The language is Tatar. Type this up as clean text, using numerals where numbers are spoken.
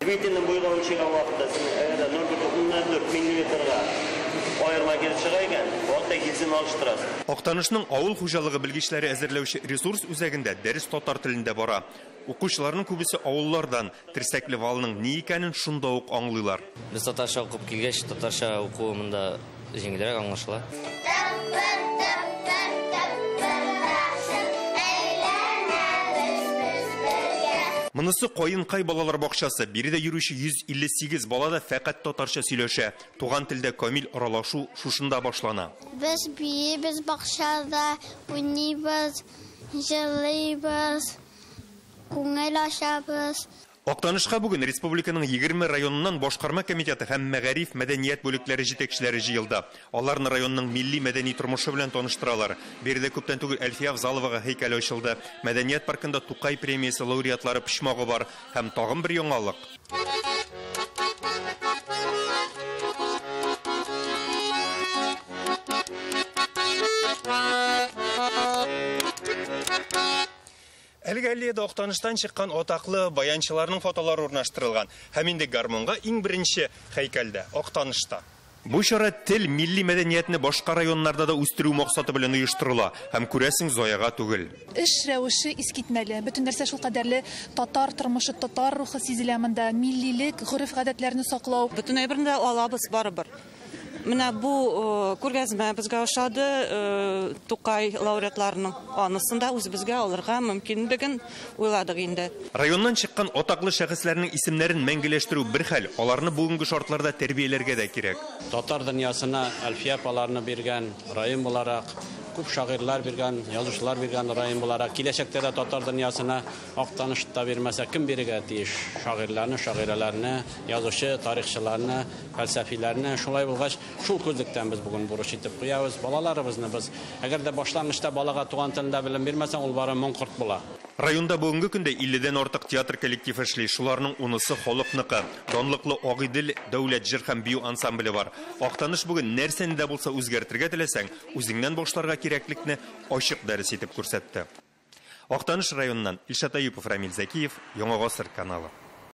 Двигательнең буйга үлчәгән вакытта син әгәр дә 0,4 миллиметрга аерма килеп чыга икән, вакытта гильзаны алыштырасың. Актанышның авыл хуҗалыгы белгечләре әзерләүче ресурс үзәгендә дәрес татар телендә бара. Укучыларның күбесе авыллардан, терсәкле валның ни икәнен шунда ук аңлыйлар. Без татарча укып килгәч, татарча уку монда җиңелрәк аңлашыла. Монысы Каенкай балалар бакчасы. Биредә йөрүче 158 бала да фәкать татарча сөйләшә. Туган телдә камил аралашу шушында башлана. Без биибез бакчада, уйныйбыз, җырлыйбыз, күңел ачабыз. Актанышка бүген республиканың 20 районыннан башкарма комитеты һәм мәгариф мәдәният бүлекләре җитәкчеләре җыелды. Аларны районның милли мәдәни тормышы белән таныштыралар. Биредә күптән түгел Әлфия Авзаловага һәйкәле ачылды. Мәдәният паркында Тукай премиясе лауреатлары почмагы бар һәм тагын бер яңалык. Әлеге аллеяда Актаныштан чыккан атаклы баянчыларның фотолары урнаштырылган. Һәм инде гармунга иң беренче һәйкәлдә Актанышта. Бу чара тел милли мәдәниятне башка районнарда да үстерү максаты белән оештырыла һәм күрәсең заяга түгел. Эш рәвеше искитмәле. Бөтен нәрсә шул кадәрле татар тормышы, татар рухы сизелә монда. Миллилек, гореф-гадәтләрне саклау. Бөтен әйберне дә алабыз барыбер. Менә бу күргәзмә безгә ошады, Тукай лауреатларының анысын да үзебезгә алырга мөмкинлеген уйладык инде. Районнан чыккан атаклы шәхесләрнең исемнәрен мәңгеләштерү бер хәл, аларны бүгенге шартларда тәрбияләргә дә кирәк. Татар дөньясына Әлфия апаларны биргән район буларак, күп шагыйрьләр биргән, язучылар биргән район буларак, киләчәктә дә татар дөньясына Актаныш та бирмәсә, кем бирергә тиеш? Шагыйрьләрне, шагыйрәләрне, язучы, тарихчыларны, фәлсәфиләрне. Шулай булгач, шул күзлектән без бүген бурыч итеп куябыз балаларыбызны без. Әгәр дә башлангычта балага туган телендә белем бирмәсәң, ул бары моңкорт була. Районда бүгенге көндә 50-дән артык театр коллективы эшли. Шуларның 10-сы халыкныкы. Данлыклы Агыйдел дәүләт җыр һәм бию ансамбле бар. Актаныш бүген нәрсәне дә булса үзгәртергә теләсәң, үзеңнән башларга кирәклекне ачык дәрес итеп күрсәтте. Актаныш районыннан Илшат Аюпов, Рамил Зәкиев, Яңа Гасыр каналы.